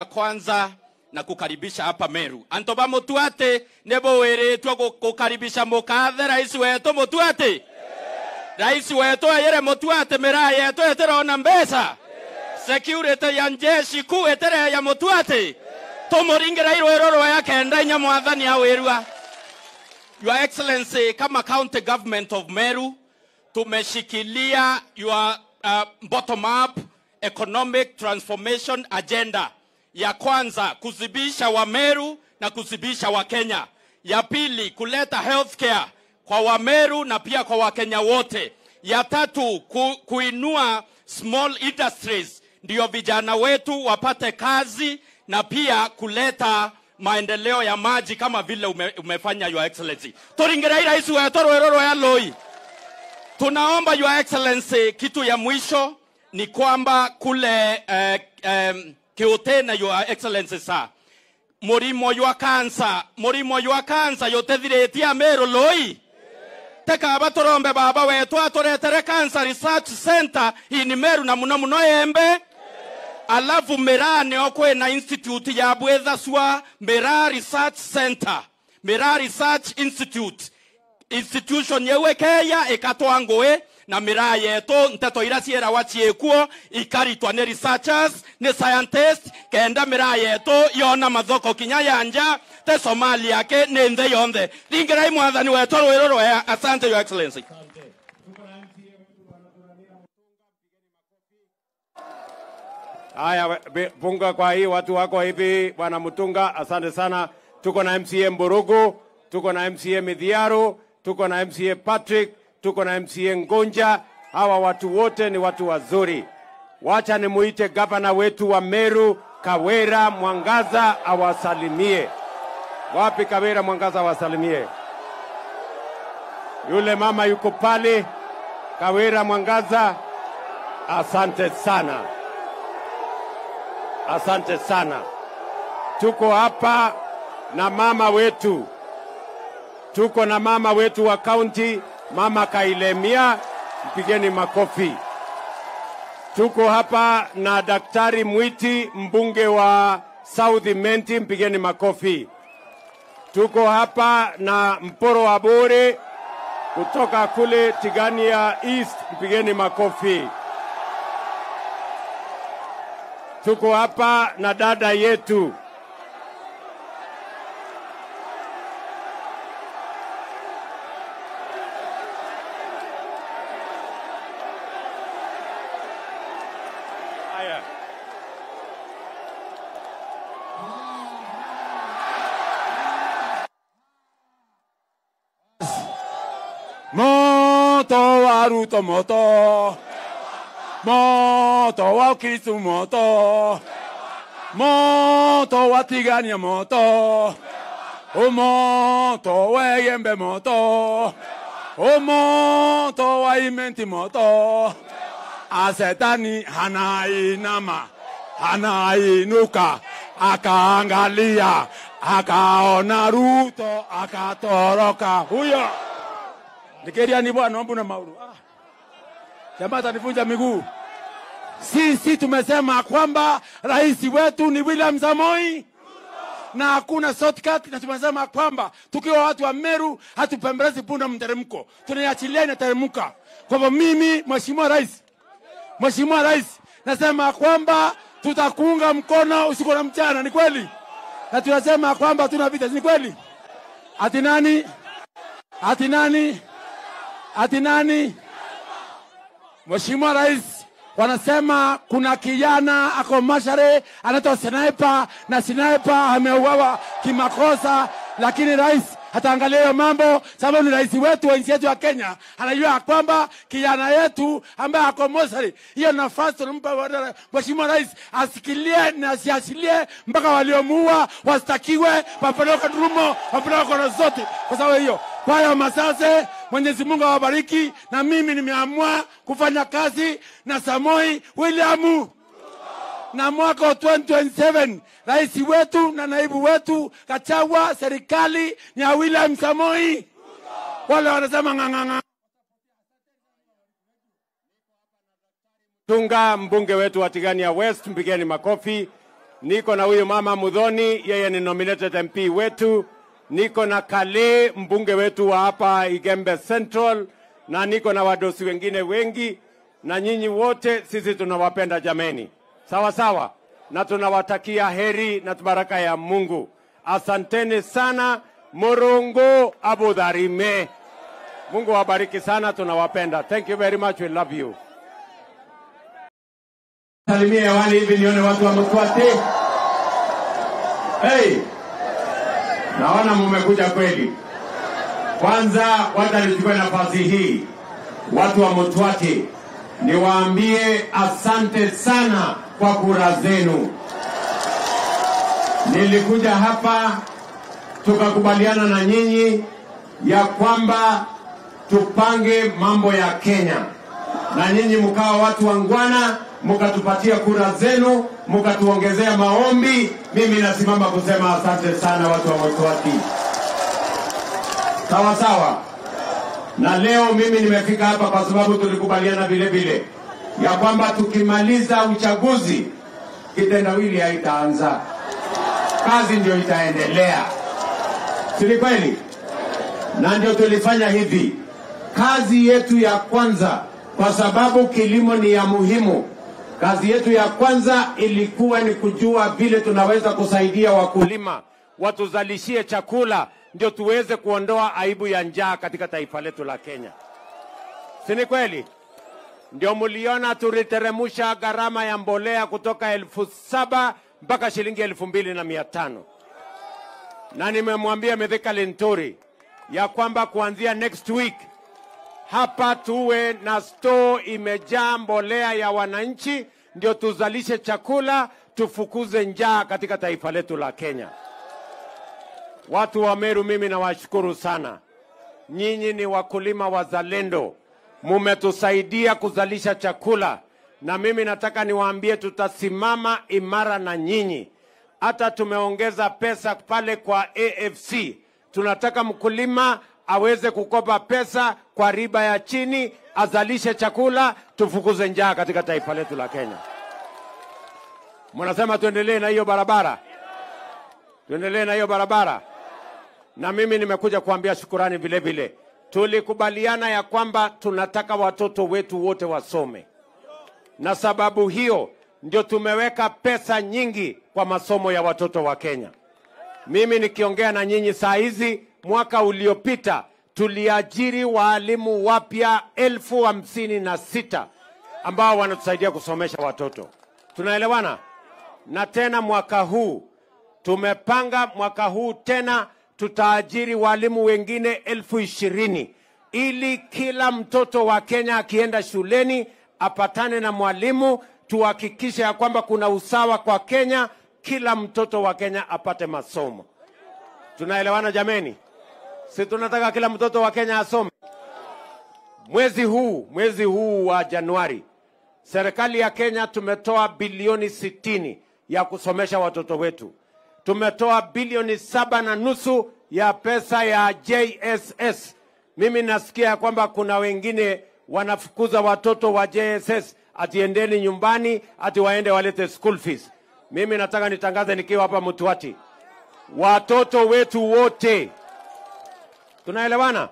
Kwanza na kukaribisha hapa Meru. Antoba mutuate nebo weretwa kukaribisha mukathe rais wetu mutuate. Rais wetu ayere mutuate miraa yetu eterona mbesa. Security ya njeshi kuu etere ya mutuate. Tumuringera irwero ya kenda inya mwathani awirua. Your Excellency, kama County Government of Meru tumeshikilia your bottom up economic transformation agenda. Ya kwanza, kuzibisha wa Meru na kuzibisha wa Kenya. Ya pili, kuleta healthcare kwa wa Meru na pia kwa wa Kenya wote. Ya tatu, kuinua small industries ndio vijana wetu wapate kazi na pia kuleta maendeleo ya maji kama vile umefanya Your Excellency. Turingirai rais wetu rweroro ya loi. Tunaomba Your Excellency, kitu ya mwisho ni kwamba kule Kiutena, Your Excellency sa murimo ywa kansa, murimo ywa kansa yothethiretie Meru loi. Tekaba turombe baba wetu aturetere Cancer Research Center ini Meru na muno muno Embe. Alafu Miraa nio kwina institute ya bwethaswa Miraa Research Center, Miraa Research Institute, institution yewe keya ikatwa ngui na miraa yetu nteto ira cierawa ciikuo ikaritwa ni researchers ni scientists kenda miraa yetu yona mathoko kinya yanja te Somalia ke ni nthe yonthe. Ringirai mwathani wetu rwiro rwea. Asante Your Excellency. Haya, bunga kwa hii watu wako hivi bwana Mutunga, asante sana. Tuko na MCA Mburugu, tuko na MCA Mithiaro, tuko na MCA Patrick, tuko na MCA Ngonja. Hawa watu wote ni watu wazuri. Wacha nimuite gavana wetu wa Meru, Kawira Mwangaza, awasalimie. Wapi Kawira Mwangaza awasalimie? Yule mama yuko pale. Kawira Mwangaza, asante sana. Asante sana. Tuko hapa na mama wetu. Tuko na mama wetu wa county, Mama Kailemia, mpigeni makofi. Tuko hapa na Daktari Mwiti, mbunge wa South Imenti, mpigeni makofi. Tuko hapa na Mporo Abore kutoka kule Tigania East, mpigeni makofi. Tuko hapa na dada yetu Haya. Moto wa Ruto moto. Moto wa Kristo moto. Moto wa Tigania moto. O moto wa Embe moto. O moto wa Imenti moto. Asetani hanainama, hanainuka, akaangalia, akaona Ruto, akatoroka. Huyo Nigeria ni bwana mbona mauru. Jamaa atanifunja miguu. Sisi tumesema kwamba rais wetu ni William Samoei na hakuna shortcut, na tumesema kwamba tukiwa watu wa Meru hatupembelezi punda mteremko, tunaiachilia inateremka. Kwa hivyo mimi Mheshimiwa Rais, nasema kwamba tutakuunga mkono usiku na mchana, ni kweli? Na tunasema kwamba hatuna vita, ni kweli? Ati nani? Ati nani? Ati nani? Mheshimiwa Rais, wanasema kuna kijana ako Mashare anaitwa Sniper, na Sniper ameuawa kimakosa, lakini rais hataangalia hiyo mambo sababu ni rais wetu wa nchi yetu ya Kenya. Anajua kwamba kijana yetu ambaye ako Mashare, hiyo nafasi tunampa Mheshimiwa Rais asikilie na asiachilie mpaka waliomuua wastakiwe, wapelekwe Rumo, wapelekwe kona zote. Kwa sababu hiyo, kwa hiyo Masase, Mwenyezi Mungu awabariki, na mimi nimeamua kufanya kazi na Samoei William. Na mwaka wa 2027 rais wetu na naibu wetu Gachagua, serikali ni ya William Samoei. Wale wanasema nganganga. Tunga mbunge wetu wa Tigania West, mpigeni makofi. Niko na huyu mama Muthoni, yeye ni nominated MP wetu. Niko na Kale, mbunge wetu wa hapa Igembe Central, na niko na wadosi wengine wengi, na nyinyi wote sisi tunawapenda jameni. Sawa sawa, na tunawatakia heri na baraka ya Mungu. Asanteni sana. Morongo Abudharime. Mungu awabariki sana, tunawapenda. Thank you very much, we love you. Salimia hewani hivi nione watu wa Mtwati. Hey, naona mmekuja kweli. Kwanza wacha nichukue nafasi hii, watu wa Mtwati, niwaambie asante sana kwa kura zenu. Nilikuja hapa tukakubaliana na nyinyi ya kwamba tupange mambo ya Kenya, na nyinyi mkawa watu wangwana, mkatupatia kura zenu, mkatuongezea maombi. Mimi nasimama kusema asante sana watu wa Mtwati. Sawa sawa. Na leo mimi nimefika hapa kwa sababu tulikubaliana vile vile ya kwamba tukimaliza uchaguzi kitendawili haitaanza, kazi ndio itaendelea. Si ni kweli? Na ndio tulifanya hivi. Kazi yetu ya kwanza, kwa sababu kilimo ni ya muhimu, kazi yetu ya kwanza ilikuwa ni kujua vile tunaweza kusaidia wakulima watuzalishie chakula, ndio tuweze kuondoa aibu ya njaa katika taifa letu la Kenya. Si ni kweli? Ndio mliona tuliteremusha gharama ya mbolea kutoka 7,000 mpaka shilingi 2,500. Na nimemwambia Mithika Linturi ya kwamba kuanzia next week hapa tuwe na store imejaa mbolea ya wananchi, ndio tuzalishe chakula, tufukuze njaa katika taifa letu la Kenya. Watu wa Meru, mimi nawashukuru sana. Nyinyi ni wakulima wazalendo, mumetusaidia kuzalisha chakula, na mimi nataka niwaambie tutasimama imara na nyinyi. Hata tumeongeza pesa pale kwa AFC. Tunataka mkulima aweze kukopa pesa kwa riba ya chini, azalishe chakula, tufukuze njaa katika taifa letu la Kenya. Mnasema tuendelee na hiyo barabara? Tuendelee na hiyo barabara. Na mimi nimekuja kuambia shukurani vile vile. Tulikubaliana ya kwamba tunataka watoto wetu wote wasome. Na sababu hiyo ndio tumeweka pesa nyingi kwa masomo ya watoto wa Kenya. Mimi nikiongea na nyinyi saa hizi, mwaka uliopita tuliajiri walimu wapya 56,000 ambao wanatusaidia kusomesha watoto. Tunaelewana? Na tena mwaka huu tumepanga, mwaka huu tena tutaajiri walimu wengine 20,000 ili kila mtoto wa Kenya akienda shuleni apatane na mwalimu. Tuhakikishe ya kwamba kuna usawa kwa Kenya, kila mtoto wa Kenya apate masomo. Tunaelewana jameni? Si tunataka kila mtoto wa Kenya asome? Mwezi huu wa Januari, serikali ya Kenya tumetoa bilioni 60 ya kusomesha watoto wetu. Tumetoa bilioni 7.5 ya pesa ya JSS. Mimi nasikia kwamba kuna wengine wanafukuza watoto wa JSS ati endeni nyumbani, ati waende walete school fees. Mimi nataka nitangaze nikiwa hapa Mtwati, watoto wetu wote, tunaelewana?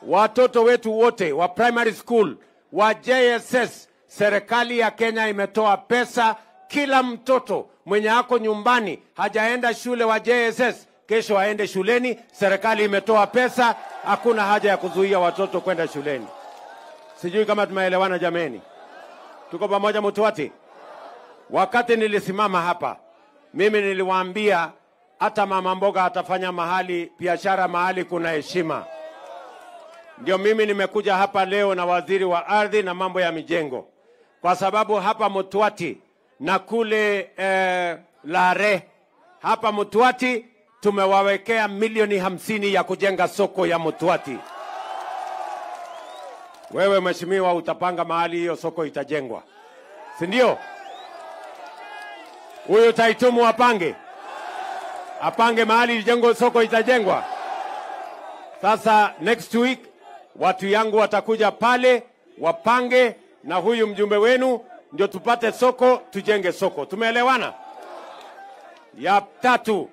Watoto wetu wote wa primary school, wa JSS, serikali ya Kenya imetoa pesa. Kila mtoto mwenye ako nyumbani hajaenda shule wa JSS, kesho aende shuleni. Serikali imetoa pesa, hakuna haja ya kuzuia watoto kwenda shuleni. Sijui kama tumeelewana jameni. Tuko pamoja Mtwati? Wakati nilisimama hapa, mimi niliwaambia hata mama mboga atafanya mahali biashara mahali kuna heshima. Ndio mimi nimekuja hapa leo na waziri wa ardhi na mambo ya mijengo, kwa sababu hapa Mtwati na kule Lare, hapa Mtwati tumewawekea milioni 50 ya kujenga soko ya Mtwati. Wewe mheshimiwa utapanga mahali hiyo soko itajengwa, si ndio? Huyo Taitumu apange mahali jengo soko itajengwa. Sasa next week watu yangu watakuja pale wapange na huyu mjumbe wenu, ndio tupate soko, tujenge soko. Tumeelewana? Ya tatu,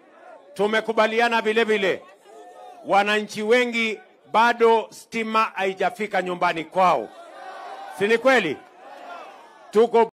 tumekubaliana vile vile, wananchi wengi bado stima haijafika nyumbani kwao, si ni kweli? Tuko